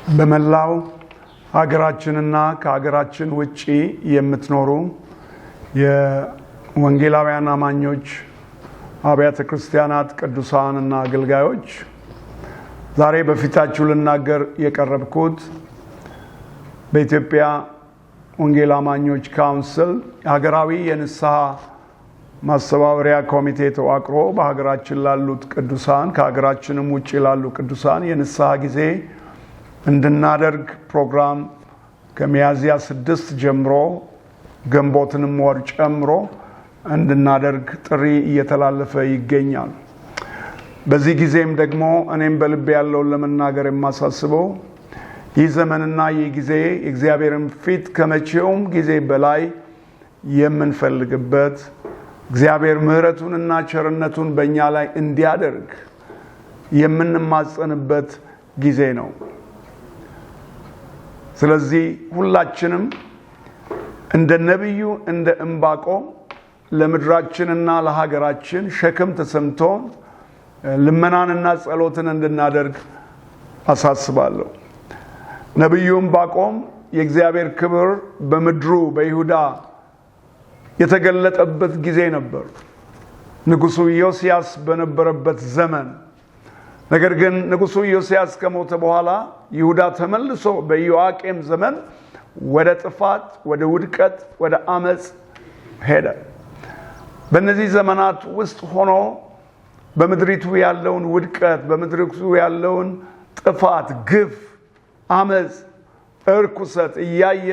በመላው ሀገራችንና ከሀገራችን ውጪ የምትኖሩ የወንጌላውያን አማኞች አብያተ ክርስቲያናት ቅዱሳን እና አገልጋዮች፣ ዛሬ በፊታችሁ ልናገር የቀረብኩት በኢትዮጵያ ወንጌል አማኞች ካውንስል ሀገራዊ የንስሐ ማስተባበሪያ ኮሚቴ ተዋቅሮ በሀገራችን ላሉት ቅዱሳን፣ ከሀገራችንም ውጭ ላሉ ቅዱሳን የንስሐ ጊዜ እንድናደርግ ፕሮግራም ከሚያዝያ 6 ጀምሮ ግንቦትንም ወር ጨምሮ እንድናደርግ ጥሪ እየተላለፈ ይገኛል። በዚህ ጊዜም ደግሞ እኔም በልቤ ያለውን ለመናገር የማሳስበው፣ ይህ ዘመንና ይህ ጊዜ የእግዚአብሔርን ፊት ከመቼውም ጊዜ በላይ የምንፈልግበት፣ እግዚአብሔር ምሕረቱንና ቸርነቱን በእኛ ላይ እንዲያደርግ የምንማጸንበት ጊዜ ነው። ስለዚህ ሁላችንም እንደ ነቢዩ እንደ ዕንባቆም ለምድራችንና ለሀገራችን ሸክም ተሰምቶን ልመናንና ጸሎትን እንድናደርግ አሳስባለሁ። ነቢዩ ዕንባቆም የእግዚአብሔር ክብር በምድሩ በይሁዳ የተገለጠበት ጊዜ ነበር፣ ንጉሱ ኢዮስያስ በነበረበት ዘመን። ነገር ግን ንጉሱ ኢዮስያስ ከሞተ በኋላ ይሁዳ ተመልሶ በኢዮአቄም ዘመን ወደ ጥፋት፣ ወደ ውድቀት፣ ወደ አመፅ ሄደ። በእነዚህ ዘመናት ውስጥ ሆኖ በምድሪቱ ያለውን ውድቀት፣ በምድሪቱ ያለውን ጥፋት፣ ግፍ፣ አመፅ፣ እርኩሰት እያየ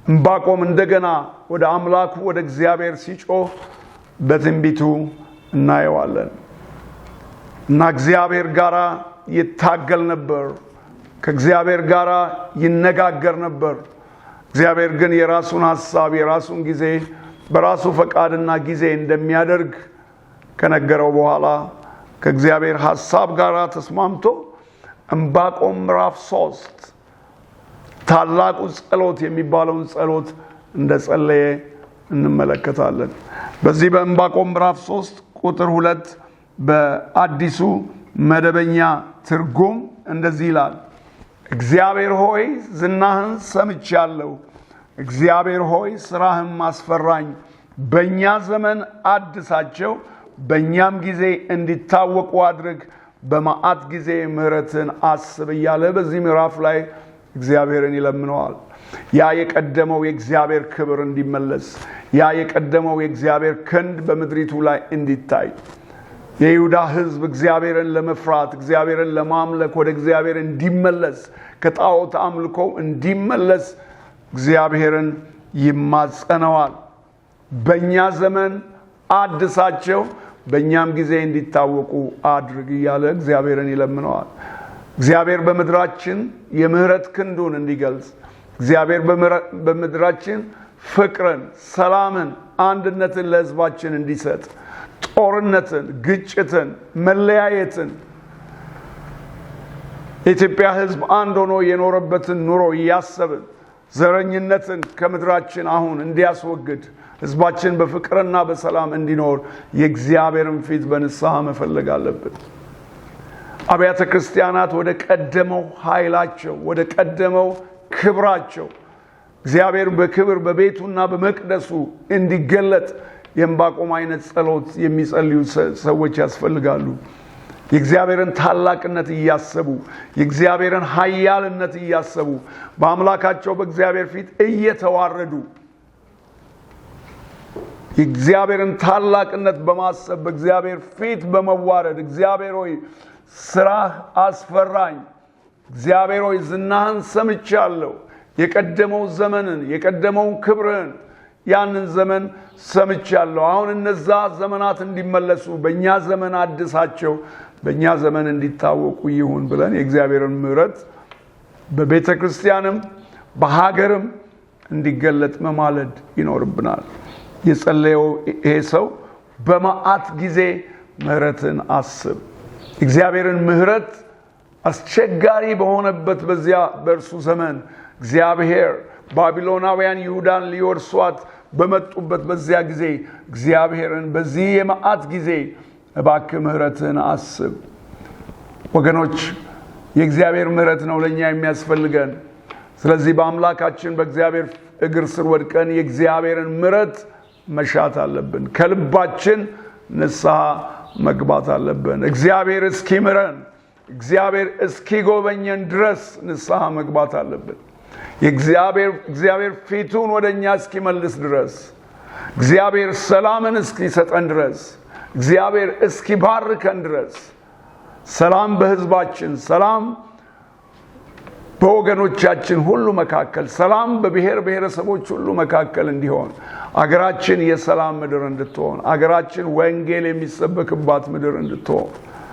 ዕንባቆም እንደገና ወደ አምላኩ ወደ እግዚአብሔር ሲጮህ በትንቢቱ እናየዋለን። እና እግዚአብሔር ጋር ይታገል ነበር። ከእግዚአብሔር ጋር ይነጋገር ነበር። እግዚአብሔር ግን የራሱን ሐሳብ፣ የራሱን ጊዜ በራሱ ፈቃድና ጊዜ እንደሚያደርግ ከነገረው በኋላ ከእግዚአብሔር ሐሳብ ጋር ተስማምቶ ዕንባቆም ምዕራፍ 3 ታላቁ ጸሎት የሚባለውን ጸሎት እንደጸለየ እንመለከታለን። በዚህ በዕንባቆም ምዕራፍ 3 ቁጥር 2 በአዲሱ መደበኛ ትርጉም እንደዚህ ይላል። “እግዚአብሔር ሆይ፣ ዝናህን ሰምቻለሁ። እግዚአብሔር ሆይ፣ ስራህም አስፈራኝ። በእኛ ዘመን አድሳቸው፣ በእኛም ጊዜ እንዲታወቁ አድርግ፣ በመዓት ጊዜ ምሕረትን አስብ” እያለ በዚህ ምዕራፍ ላይ እግዚአብሔርን ይለምነዋል። ያ የቀደመው የእግዚአብሔር ክብር እንዲመለስ፣ ያ የቀደመው የእግዚአብሔር ክንድ በምድሪቱ ላይ እንዲታይ፣ የይሁዳ ሕዝብ እግዚአብሔርን ለመፍራት፣ እግዚአብሔርን ለማምለክ ወደ እግዚአብሔር እንዲመለስ፣ ከጣዖት አምልኮ እንዲመለስ እግዚአብሔርን ይማጸነዋል። “በእኛ ዘመን አድሳቸው፣ በእኛም ጊዜ እንዲታወቁ አድርግ” እያለ እግዚአብሔርን ይለምነዋል። እግዚአብሔር በምድራችን የምህረት ክንዱን እንዲገልጽ፣ እግዚአብሔር በምድራችን ፍቅርን፣ ሰላምን፣ አንድነትን ለሕዝባችን እንዲሰጥ፣ ጦርነትን፣ ግጭትን፣ መለያየትን፣ የኢትዮጵያ ሕዝብ አንድ ሆኖ የኖረበትን ኑሮ እያሰብን ዘረኝነትን ከምድራችን አሁን እንዲያስወግድ፣ ሕዝባችን በፍቅርና በሰላም እንዲኖር የእግዚአብሔርን ፊት በንስሐ መፈለግ አለብን። አብያተ ክርስቲያናት ወደ ቀደመው ኃይላቸው፣ ወደ ቀደመው ክብራቸው፣ እግዚአብሔር በክብር በቤቱና በመቅደሱ እንዲገለጥ የዕንባቆም አይነት ጸሎት የሚጸልዩ ሰዎች ያስፈልጋሉ። የእግዚአብሔርን ታላቅነት እያሰቡ፣ የእግዚአብሔርን ኃያልነት እያሰቡ፣ በአምላካቸው በእግዚአብሔር ፊት እየተዋረዱ፣ የእግዚአብሔርን ታላቅነት በማሰብ በእግዚአብሔር ፊት በመዋረድ፣ “እግዚአብሔር ሆይ፣ ስራህ አስፈራኝ፣ እግዚአብሔር ሆይ፣ ዝናህን ሰምቻለሁ፣ የቀደመው ዘመንን፣ የቀደመውን ክብርህን ያንን ዘመን ሰምቻለሁ። አሁን እነዛ ዘመናት እንዲመለሱ በእኛ ዘመን አድሳቸው፣ በእኛ ዘመን እንዲታወቁ ይሁን” ብለን የእግዚአብሔርን ምሕረት በቤተ ክርስቲያንም በሀገርም እንዲገለጥ መማለድ ይኖርብናል። የጸለየው ይሄ ሰው “በመዓት ጊዜ ምሕረትን አስብ”። እግዚአብሔርን ምሕረት አስቸጋሪ በሆነበት በዚያ በእርሱ ዘመን፣ እግዚአብሔር ባቢሎናውያን ይሁዳን ሊወርሷት በመጡበት በዚያ ጊዜ እግዚአብሔርን “በዚህ የመዓት ጊዜ እባክህ ምሕረትን አስብ”። ወገኖች፣ የእግዚአብሔር ምሕረት ነው ለእኛ የሚያስፈልገን። ስለዚህ በአምላካችን በእግዚአብሔር እግር ስር ወድቀን የእግዚአብሔርን ምሕረት መሻት አለብን። ከልባችን ንስሐ መግባት አለብን። እግዚአብሔር እስኪምረን፣ እግዚአብሔር እስኪጎበኘን ድረስ ንስሐ መግባት አለብን። እግዚአብሔር ፊቱን ወደ እኛ እስኪመልስ ድረስ፣ እግዚአብሔር ሰላምን እስኪሰጠን ድረስ፣ እግዚአብሔር እስኪባርከን ድረስ፣ ሰላም በሕዝባችን፣ ሰላም በወገኖቻችን ሁሉ መካከል፣ ሰላም በብሔር ብሔረሰቦች ሁሉ መካከል እንዲሆን፣ አገራችን የሰላም ምድር እንድትሆን፣ አገራችን ወንጌል የሚሰበክባት ምድር እንድትሆን